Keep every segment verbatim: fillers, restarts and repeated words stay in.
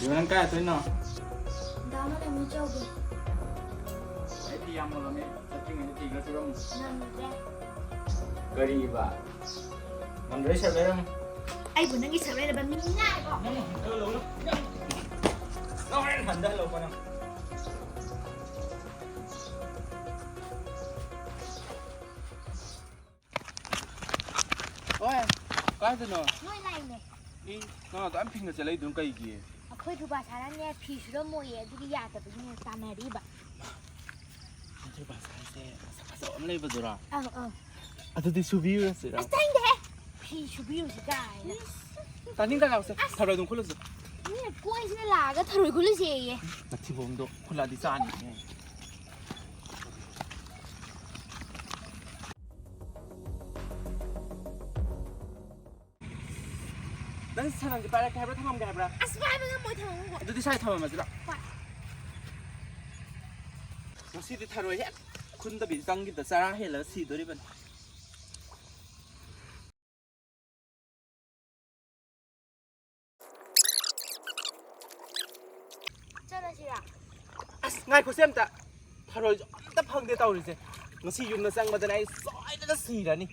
ꯅꯪ ꯀꯥꯏ ꯆꯠꯇꯣꯏꯅꯣ? ꯗꯥ ꯃꯂꯦꯝ ꯍꯣꯏ ꯆꯧꯒꯦ꯫ ꯑꯩ ꯐꯤ ꯌꯥꯝ ꯃꯣꯠꯂꯝꯃꯦ꯫ ꯆꯠꯇ꯭ꯔꯤꯉꯩꯗ ꯐꯤ ꯈꯔ ꯁꯨꯔꯝꯃꯨ꯫ ꯅꯪꯗ꯭ꯔꯦ꯫ ꯀꯔꯤꯕ? ꯅꯪꯗ꯭ꯔꯦ ꯁꯔ ꯂꯩꯔꯝꯃꯨ꯫ ꯑꯩꯕꯨ ꯅꯪꯒꯤ ꯁꯔ ꯂꯩꯔꯕ ꯃꯤ ꯉꯥꯏꯕꯣ? ꯅꯪ ꯍꯟꯊꯍꯜꯂꯧ, ꯅꯪ꯫ ꯅꯪ ꯍꯣꯔꯦꯟ ꯍꯟꯊꯍꯜꯂꯧꯕ ꯅꯪ꯫ ꯑꯣꯏ, ꯀꯥꯏꯗꯅꯣ? ꯅꯣꯏ ꯂꯥꯛꯏꯅꯦ꯫ ꯏ, ꯅꯪ ꯑꯗꯨꯛ ꯌꯥꯝ ꯐꯤꯡꯅ ꯆꯠꯂꯛꯏꯗꯨꯅ ꯀꯩꯒꯤ? ꯑꯩꯈꯣꯏ ꯊꯧꯕꯥꯜ ꯁꯥꯔꯅꯦ ꯐꯤ ꯁꯨꯔꯝꯃꯣꯏꯌꯦ, ꯑꯗꯨꯒꯤ ꯌꯥꯗꯕꯒꯤꯅꯦ ꯇꯥꯟꯅꯔꯤꯕ꯫ ꯅꯪ ꯊꯧꯕꯥꯜ ꯁꯥꯔꯁꯦ ꯃꯁꯛ ꯐꯖꯕ ꯑꯃ ꯂꯩꯕꯗꯨꯔꯣ? ꯑꯧ, ꯑꯧ꯫ ꯑꯗꯨꯗꯤ ꯁꯨꯕꯤꯔꯨꯔꯁꯤꯔꯣ? ꯑꯁ, ꯇꯥꯅꯤꯡꯗꯦꯍꯦ! ꯐꯤ ꯁꯨꯕꯤꯔꯨꯁꯤ ꯀꯥꯏꯅ꯫ ꯇꯥꯅꯤꯡꯗ ꯂꯥꯎꯁꯦ, ꯑꯁ! ꯊꯔꯣꯏ ꯑꯗꯨꯝ ꯈꯨꯜꯂꯨꯁꯦ꯫ ꯃꯤꯅ ꯀꯣꯏꯁꯤꯅ ꯂꯥꯛꯑꯒ ꯊꯔꯣꯏ ꯈꯨꯜꯂꯨꯁꯦꯌꯦ꯫ ꯃꯊꯤꯕꯣꯡꯗꯣ ꯈꯨꯜꯂꯛꯑꯗꯤ ꯆꯥꯅꯤꯅꯦ꯫ ꯅꯪ ꯁꯅꯝꯁꯦ ꯄꯥꯏꯔꯛꯀꯦ ꯍꯥꯏꯕ꯭ꯔꯥ, ꯊꯝꯃꯝꯒꯦ ꯍꯥꯏꯕ꯭ꯔꯥ? ꯑꯁ, ꯄꯥꯏꯕ ꯉꯝꯃꯣꯏ, ꯊꯝꯃꯝꯃꯣ꯫ ꯑꯗꯨꯗꯤ ꯁ꯭ꯋꯥꯏ ꯊꯝꯃꯝꯃꯁꯤꯔꯣ? ꯍꯣꯏ꯫ ꯉꯁꯤꯗꯤ ꯊꯔꯣꯏ ꯍꯦꯛ ꯈꯨꯟꯗꯕꯤ ꯆꯪꯈꯤꯕꯗ ꯆꯔꯥ ꯍꯦꯜꯂꯒ ꯁꯤꯗꯣꯔꯤꯕꯅꯤ꯫ ꯆꯠꯂꯁꯤꯔꯥ? ꯑꯁ, ꯉꯥꯏꯈꯣꯁꯦ ꯑꯝꯇ꯫ ꯊꯔꯣꯏꯁꯨ ꯑꯝꯇ ꯐꯪꯗꯦ ꯇꯧꯔꯤꯁꯦ꯫ ꯉꯁꯤ ꯌꯨꯝꯗ ꯆꯪꯕꯗꯅꯦ ꯑꯩ ꯁꯣꯏꯗꯅ ꯁꯤꯔꯅꯤ꯫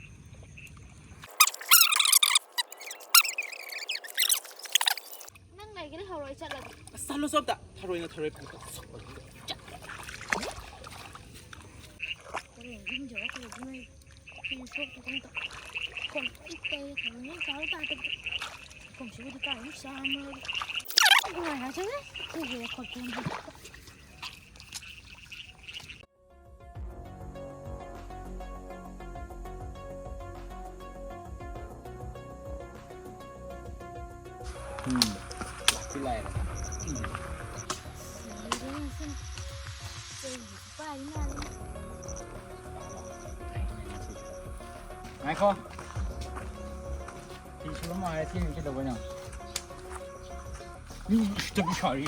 ꯅꯪ ꯂꯩꯒꯦ ꯂꯩꯍꯧꯔꯣ, ꯑꯩ ꯆꯠꯂꯒꯦ꯫ ꯑꯁ, ꯆꯠꯂꯣꯁꯦ ꯑꯝꯇ꯫ ꯊꯔꯣꯏꯅ ꯊꯔꯣꯏ ꯐꯪꯗꯕ ꯁꯛꯄꯗꯨꯗ꯫ ꯆꯠꯂꯣ꯫ ꯍꯣꯔꯦꯟ ꯌꯨꯝ ꯌꯧꯔꯛꯄꯗꯗꯤ ꯅꯣꯏ ꯐꯤ ꯁꯨꯗꯣꯛꯇꯒꯨꯝ ꯇꯧ꯫ ꯈꯣꯡ ꯂꯣꯏ ꯇꯩꯔꯦ, ꯊꯔꯣꯏ ꯂꯣꯏ ꯆꯥꯕ ꯇꯥꯗꯕꯗ꯫ ꯈꯣꯡꯁꯤꯕꯨꯗꯤ ꯀꯥꯏꯗꯩ ꯆꯥꯝꯃꯒꯦ? ꯅꯨꯡꯉꯥꯏ ꯍꯥꯏꯖꯔꯦ꯫ ꯈꯨꯒꯦ ꯈꯣꯠꯀꯦꯅ꯫ ꯎꯝ꯫ ꯂꯥꯛꯇꯤ ꯂꯥꯛꯑꯦ꯫ ꯎꯝ꯫ ꯂꯣꯏꯔꯦ ꯉꯁꯤꯅ꯫ ꯆꯩꯒꯤꯁꯨ ꯄꯥꯏꯔꯤ ꯃꯥꯜꯂꯦ꯫ ꯉꯥꯏꯈꯣ꯫ ꯐꯤ ꯁꯨꯔꯝꯃꯣ ꯍꯥꯏꯔ ꯊꯦꯡꯉꯤꯁꯤ ꯀꯩꯗꯧꯕꯩꯅꯣ? ꯃꯤ ꯎꯁꯤꯠꯇꯕꯤ ꯁꯥꯔꯤ꯫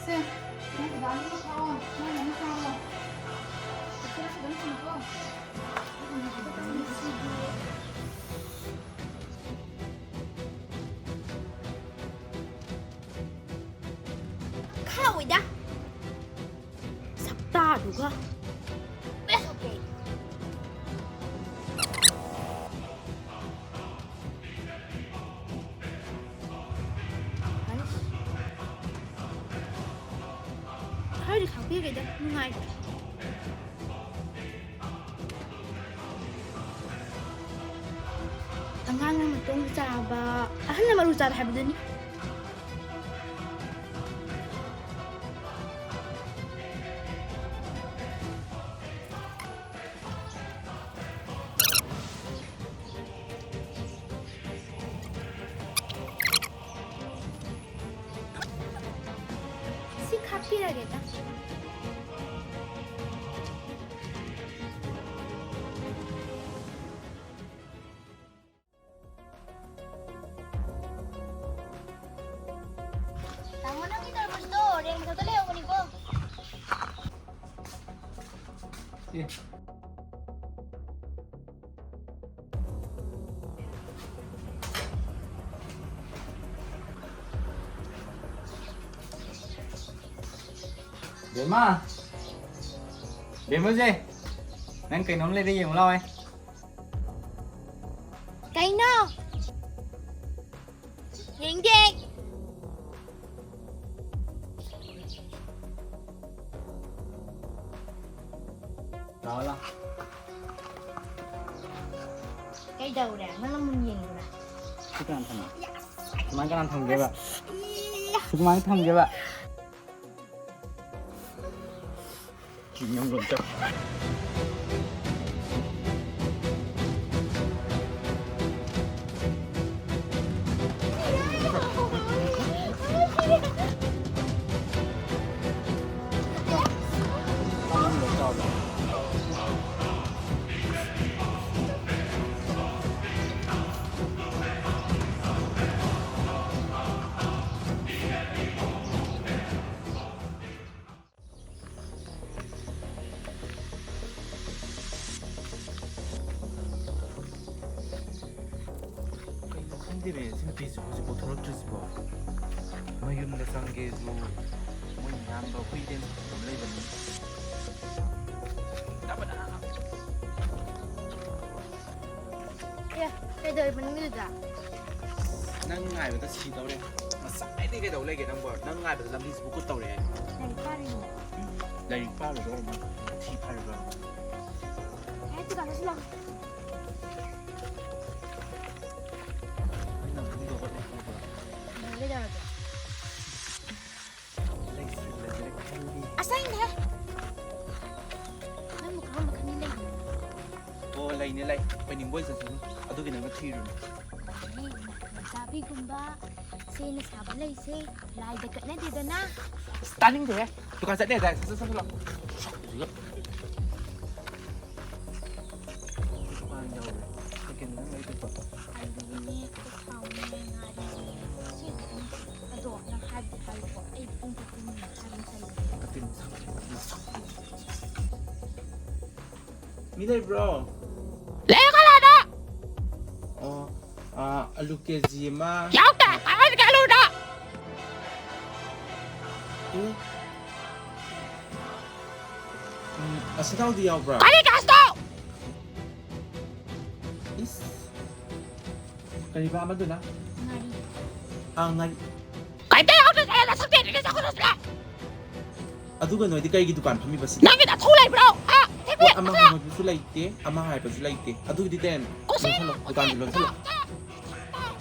ꯅꯪ ꯗꯥꯗꯥꯒꯤ ꯊꯥꯎ, ꯅꯪ ꯑꯃ ꯆꯥꯔꯣ꯫ ꯈꯔ ꯈꯤꯇꯪ ꯊꯝꯃꯨꯀꯣ꯫ ꯈꯥꯎꯋꯤꯗ꯫ ꯁꯛꯇꯥꯗꯨꯒ꯫ It's okay. ꯑꯩꯁ꯫ ꯈꯔꯗꯤ ꯈꯥꯛꯄꯤꯔꯒꯦꯗ, ꯅꯨꯡꯉꯥꯏꯇ꯭ꯔꯦ꯫ ꯑꯉꯥꯡꯅ ꯃꯇꯣꯡ ꯆꯥꯕ, ꯑꯍꯜꯅ ꯃꯔꯨ ꯆꯥꯕ ꯍꯥꯏꯕꯗꯨꯅꯤ꯫ ꯁꯤ ꯈꯥꯛꯄꯤꯔꯒꯦꯗ꯫ ꯇꯥꯃꯣ, ꯅꯪꯒꯤ ꯇꯔꯕꯨꯖꯗꯣ ꯔꯦꯛ ꯃꯊꯛꯇ ꯂꯩꯍꯧꯕꯅꯤꯀꯣ꯫ ꯑꯦ꯫ ꯕꯦꯝꯃ! ꯕꯦꯝꯃꯁꯦ! ꯅꯪ ꯀꯩꯅꯣꯝ ꯂꯩꯔꯦ, ꯌꯦꯡꯉꯨ ꯂꯥꯎꯑꯦ꯫ ꯀꯩꯅꯣ? ꯌꯦꯡꯒꯦ꯫ ꯂꯥꯛꯑꯣ, ꯂꯥꯛꯑꯣ꯫ ꯀꯩꯗꯧꯔꯦ? ꯅꯪꯅ ꯃꯨꯟ ꯌꯦꯡꯉꯤꯗꯨꯅ? ꯁꯤ ꯀꯅꯥꯅ ꯊꯝꯃꯤ? ꯁꯨꯃꯥꯏꯅ ꯀꯅꯥꯅ ꯊꯝꯒꯦꯕ? ꯏꯌꯥ! ꯁꯨꯃꯥꯏꯅ ꯊꯝꯒꯦꯕ? ꯁꯤ ꯅꯨꯄꯤꯁꯤꯕꯨ ꯍꯧꯖꯤꯛꯐꯥꯎ ꯊꯣꯛꯂꯛꯇ꯭ꯔꯤꯁꯤꯕꯣ? ꯃꯌꯨꯝꯗ ꯆꯪꯒꯦꯁꯨ ꯃꯣꯏ ꯃꯌꯥꯝꯕ ꯍꯨꯏ ꯂꯦꯟ ꯑꯗꯨꯝ ꯂꯩꯕꯅꯤ꯫ ꯑꯦ, ꯀꯩꯗꯧꯔꯤꯕ ꯅꯪꯒꯤꯗꯨꯗ? ꯅꯪ ꯉꯥꯏꯕꯗ ꯁꯤꯗꯧꯔꯦ꯫ ꯉꯁꯥꯏꯗꯩ ꯀꯩꯗꯧ ꯂꯩꯒꯦ ꯅꯪꯕꯣ? ꯅꯪ ꯉꯥꯏꯕꯗ ꯂꯝꯕꯤꯁꯤꯕꯨ ꯀꯨꯠ ꯇꯧꯔꯦ꯫ ꯂꯥꯏꯔꯤꯛ ꯄꯥꯔꯤꯅꯦ꯫ ꯂꯥꯏꯔꯤꯛ ꯄꯥꯔꯨꯗꯧꯔꯕ? ꯊꯤ ꯐꯥꯏꯔꯨꯗꯧꯔꯕ? ꯑꯦ, ꯗꯨꯀꯥꯟꯗ ꯁꯤ ꯂꯥꯎ꯫ ꯑꯩꯅ ꯈꯪꯗꯕ ꯂꯩꯇꯦꯕ꯫ ꯀꯩꯗꯧꯔꯒꯦ? ꯂꯩꯁꯤꯜꯂꯁꯤꯔ ꯈꯜꯂꯤ꯫ ꯑꯁꯦꯡꯕꯅꯦ? ꯅꯪꯕꯨ ꯀꯔꯝꯕ ꯈꯟꯕꯤ ꯂꯩꯒꯦ? ꯑꯣ, ꯂꯩꯅꯦ, ꯂꯩ꯫ ꯑꯣꯏꯅꯤꯡꯕ ꯑꯣꯏꯖꯁꯅꯨ꯫ ꯑꯗꯨꯒꯤ ꯅꯪꯅ ꯊꯤꯔꯨꯅꯨ꯫ ꯆꯥꯕꯤꯒꯨꯝꯕ ꯆꯦꯅ ꯁꯥꯕ ꯂꯩꯁꯦ ꯂꯥꯏꯗ ꯀꯠꯅꯗꯦꯗꯅ꯫ ꯑꯁ, ꯇꯥꯅꯤꯡꯗꯦꯍꯦ꯫ ꯗꯨꯀꯥꯟ ꯆꯠꯅꯤ ꯍꯥꯏꯗꯥꯏ? ꯁꯠ, ꯁꯠ, ꯁꯠ, ꯁꯠ ꯂꯥꯛꯑꯣ꯫ ꯁꯛꯇꯨꯒ꯫ ꯗꯨꯀꯥꯟ ꯌꯧꯔꯦ꯫ ꯀꯩ ꯀꯩꯅꯣ ꯅꯪ ꯂꯩꯗꯣꯏꯕꯣ? ꯑꯂꯨꯅꯦ, ꯊꯥꯎꯅꯦ, ꯉꯥꯔꯤꯅꯦ꯫ ꯁꯤ ꯑꯗꯨꯝ, ꯑꯗꯣ ꯅꯪ ꯍꯥꯏꯕꯗꯤ ꯍꯥꯏꯌꯨꯀꯣ꯫ ꯑꯩ ꯄꯨꯡ ꯆꯠꯄ ꯃꯤꯅꯤꯠ ꯍꯥꯏꯕ ꯆꯠꯂꯦ꯫ ꯀꯩꯅꯣ ꯁꯛꯇꯨꯒ? ꯃꯤ ꯂꯩꯕ꯭ꯔꯣ? ꯂꯩ, ꯀꯅꯥꯅꯣ? ꯑꯣ, ꯑꯥ, ꯑꯂꯨ ꯀꯦ ꯖꯤ ꯑꯃ꯫ ꯌꯥꯎꯗꯦ, ꯀꯥꯏꯋꯥꯏꯗꯒꯤ ꯑꯂꯨꯅꯣ? ꯑꯦ? ꯎꯝ, ꯑꯁꯤꯗꯥꯎꯗꯤ ꯌꯥꯎꯕ꯭ꯔꯥ? ꯀꯔꯤ ꯒ꯭ꯌꯥꯁꯅꯣ? ꯏꯁ꯫ ꯀꯔꯤꯕ ꯑꯃꯗꯨꯅ? ꯉꯥꯔꯤ꯫ ꯑꯥ, ꯉꯥꯔꯤ꯫ ꯀꯩꯝꯇ ꯌꯥꯎꯗ꯭ꯔꯦ, ꯅꯁꯛꯇꯤ ꯑꯗꯨꯗꯤ ꯆꯠꯈ꯭ꯔꯣ ꯁꯤꯗ꯫ ꯑꯗꯨꯒ ꯅꯣꯏꯗꯤ ꯀꯩꯒꯤ ꯗꯨꯀꯥꯟ ꯐꯝꯃꯤꯕ ꯁꯤꯗ? ꯅꯪꯒꯤ ꯅꯊꯧ ꯂꯩꯕ꯭ꯔꯣ? ꯍꯥ? ꯊꯤꯕꯤ, ꯄꯣꯠ ꯑꯃ ꯅꯊꯧ ꯍꯪꯕꯁꯨ ꯂꯩꯇꯦ, ꯑꯃ ꯍꯥꯏꯕꯁꯨ ꯂꯩꯇꯦ꯫ ꯑꯗꯨꯒꯤꯗꯤ ꯇꯦꯟ꯫ ꯀꯨꯁꯤ, ꯂꯣꯟꯁꯜꯂꯣ, ꯀꯨꯁꯤ, ꯗꯨꯀꯥꯟꯗꯤ ꯂꯣꯟꯁꯜꯂꯣ꯫ ꯀꯨꯁꯤ,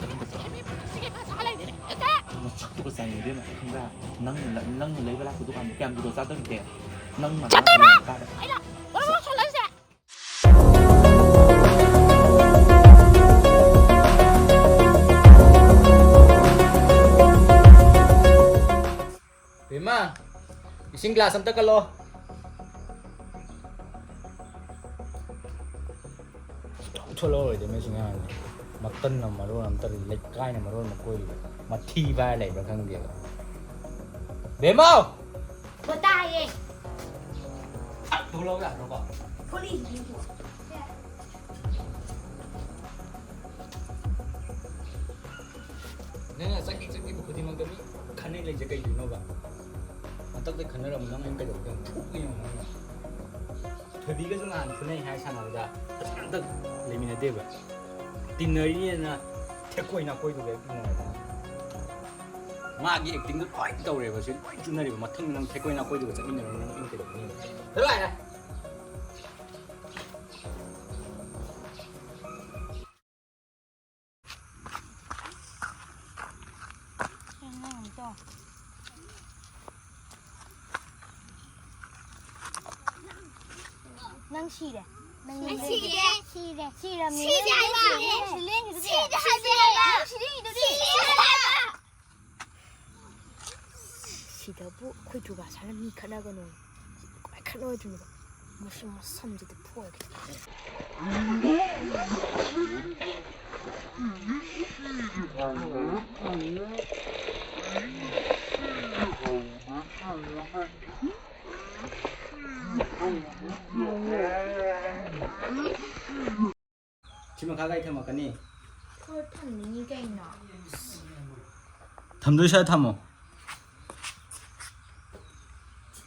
ꯀꯨꯁꯤ, ꯀꯨꯁꯤ, ꯃꯤ ꯃꯁꯛꯁꯤꯒ ꯐꯖ ꯂꯩꯔꯦ꯫ ꯅꯁꯛꯇꯨꯒ ꯆꯥꯅꯤꯡꯗꯦ ꯏꯕꯦꯝꯃ, ꯈꯪꯕ꯭ꯔꯥ? ꯅꯪꯅ ꯂ-, ꯅꯪꯅ ꯂꯩꯕ ꯂꯥꯛꯄ ꯗꯨꯀꯥꯟꯗꯣ ꯀꯌꯥꯝ ꯖꯨꯒꯣꯠ ꯆꯥꯗꯧꯔꯤꯒꯦ? ꯅꯪ ꯃꯥꯟꯅꯕ ꯆꯠꯇꯣꯏꯕ! ꯌꯦꯡꯕ ꯇꯥꯔꯦ꯫ ꯑꯩꯅ ꯂꯣꯏ ꯂꯣꯏꯁꯜꯂꯁꯦ꯫ ꯕꯦꯝꯃ, ꯏꯁꯤꯡ ꯒ꯭ꯂꯥꯁ ꯑꯝꯇ ꯀꯜꯂꯣ꯫ ꯊꯣꯛꯂꯛꯑꯔꯣꯏꯗ ꯃꯁꯤ ꯉꯥꯡꯉꯦ꯫ ꯃꯇꯟꯅ ꯃꯔꯣꯟ ꯑꯝꯇ, ꯂꯩꯀꯥꯏꯅ ꯃꯔꯣꯟ ꯑꯃ ꯀꯣꯏꯔꯤꯕ꯫ ꯃꯊꯤ ꯄꯥꯏꯔ ꯂꯩꯕ꯭ꯔꯥ ꯈꯪꯗꯦꯕ꯫ ꯕꯦꯝꯃꯧ! ꯍꯣ, ꯇꯥꯏꯌꯦ꯫ ꯊꯣꯛꯂꯛꯑꯣ ꯌꯥꯗ꯭ꯔꯣꯀꯣ? ꯊꯣꯛꯂꯛꯏꯁꯤꯗꯤ꯫ ꯅꯪꯅ ꯆꯠꯈꯤ ꯆꯠꯈꯤꯕ ꯈꯨꯗꯤꯡꯃꯛꯇ ꯃꯤ ꯈꯟꯅꯩ ꯂꯩꯁꯦ ꯀꯩꯒꯤꯅꯣꯕ? ꯍꯟꯗꯛꯇ ꯈꯟꯅꯔꯝꯃꯣ, ꯅꯪ ꯑꯩꯅ ꯀꯩꯗꯧꯒꯦ? ꯊꯣꯛꯄ ꯌꯦꯡꯉꯣ ꯅꯪꯅ꯫ ꯊꯣꯏꯕꯤꯒꯁꯨ ꯅꯍꯥꯟ ꯐꯨꯅꯩ ꯍꯥꯏ ꯁꯥꯟꯅꯕꯗ, ꯍꯧꯖꯤꯛ ꯍꯟꯗꯛ ꯂꯩꯃꯤꯟꯅꯗꯦꯕ꯫ ꯇꯤꯟꯅꯔꯤꯅꯦꯅ ꯊꯦꯛꯀꯣꯏ ꯅꯥꯀꯣꯏꯗꯨꯒ ꯍꯦꯛ ꯇꯤꯟꯅꯔꯗꯅ꯫ ꯃꯥꯒꯤ ꯑꯦꯛꯇꯤꯡꯗꯣ ꯂꯣꯏ ꯇꯧꯔꯦꯕ, ꯁꯤ ꯂꯣꯏ ꯆꯨꯅꯔꯤꯕ꯫ ꯃꯊꯪ ꯅꯪ ꯊꯦꯛꯀꯣꯏ ꯅꯥꯀꯣꯏꯗꯨꯒ ꯆꯠꯃꯤꯟꯅꯔꯣ, ꯅꯪ ꯑꯩꯅ ꯀꯩꯗꯧꯒꯅꯤ? ꯆꯠꯂꯣ ꯍꯥꯏꯔꯦ꯫ ꯅꯪ ꯁꯤꯔꯦ꯫ ꯅꯪ ꯑꯩ ꯁꯤꯔꯦ꯫ ꯁꯤꯔꯦ꯫ ꯁꯤꯔꯝꯅꯤ꯫ ꯁꯤꯗꯦ ꯍꯥꯏꯕ꯫ ꯅꯪ ꯁꯤꯂꯦꯡꯒꯤꯗꯨꯗꯤ꯫ ꯁꯤꯗꯦ ꯍꯥꯏꯕ꯫ ꯅꯪ ꯁꯤꯂꯦꯡꯒꯤꯗꯨꯗꯤ꯫ ꯁꯤꯗꯦ ꯍꯥꯏꯕ꯫ ꯁꯤꯗꯕꯨ ꯑꯩꯈꯣꯏ ꯗꯨꯔꯒꯥ ꯁꯥꯅ ꯃꯤ ꯈꯠꯅꯒꯅꯨ꯫ ꯀꯃꯥꯏ ꯈꯠꯅꯔꯣꯏꯗꯣꯏꯅꯣ? ꯃꯁꯤ ꯃꯁꯝꯁꯤꯗꯤ ꯐꯣꯏꯒꯦ꯫ ꯁꯤ ꯃꯈꯥ ꯀꯥꯏ ꯊꯝꯃꯛꯀꯅꯤ? ꯈꯔ ꯊꯝꯅꯤꯡꯉꯤ ꯀꯩꯅꯣ꯫ ꯊꯝꯗꯣꯏ ꯁꯥꯏ ꯊꯝꯃꯣ꯫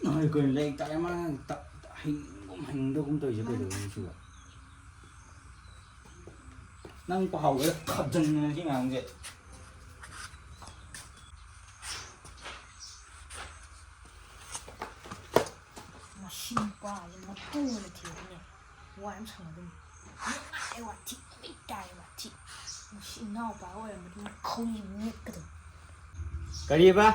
ꯅꯣꯏ ꯀꯩꯅꯣ ꯂꯥꯏꯔꯤꯛ ꯇꯥꯛꯑꯦ ꯃꯥꯅ ꯇ-, ꯍꯩꯅꯤꯡꯒꯨꯝ ꯍꯩꯅꯤꯡꯗꯒꯨꯝ ꯇꯧꯔꯤꯁꯦ ꯀꯩꯗꯧꯕꯅꯣ ꯁꯤꯕꯣ? ꯅꯪ ꯄꯥꯍꯧꯗ ꯈꯞꯖꯟꯗꯅ ꯁꯤ ꯉꯥꯡꯁꯦ꯫ ꯃꯁꯤ ꯅꯨꯄꯥꯁꯦ ꯃꯇꯨ ꯑꯣꯏꯅ ꯊꯤꯔꯅꯦ꯫ ꯋꯥ ꯌꯥꯝ ꯁꯥꯟꯅꯗꯣꯏꯅꯤ꯫ ꯅꯨꯡꯉꯥꯏ ꯋꯥꯊꯤ, ꯅꯨꯃꯤꯠ ꯇꯥꯏ ꯋꯥꯊꯤ꯫ ꯃꯁꯤ ꯏꯅꯥꯎꯄꯥ ꯑꯣꯏꯔꯝꯃꯗꯤ ꯃꯈꯧꯔꯤ ꯅꯦꯠꯀꯗꯕꯅꯤ꯫ ꯀꯔꯤꯕ?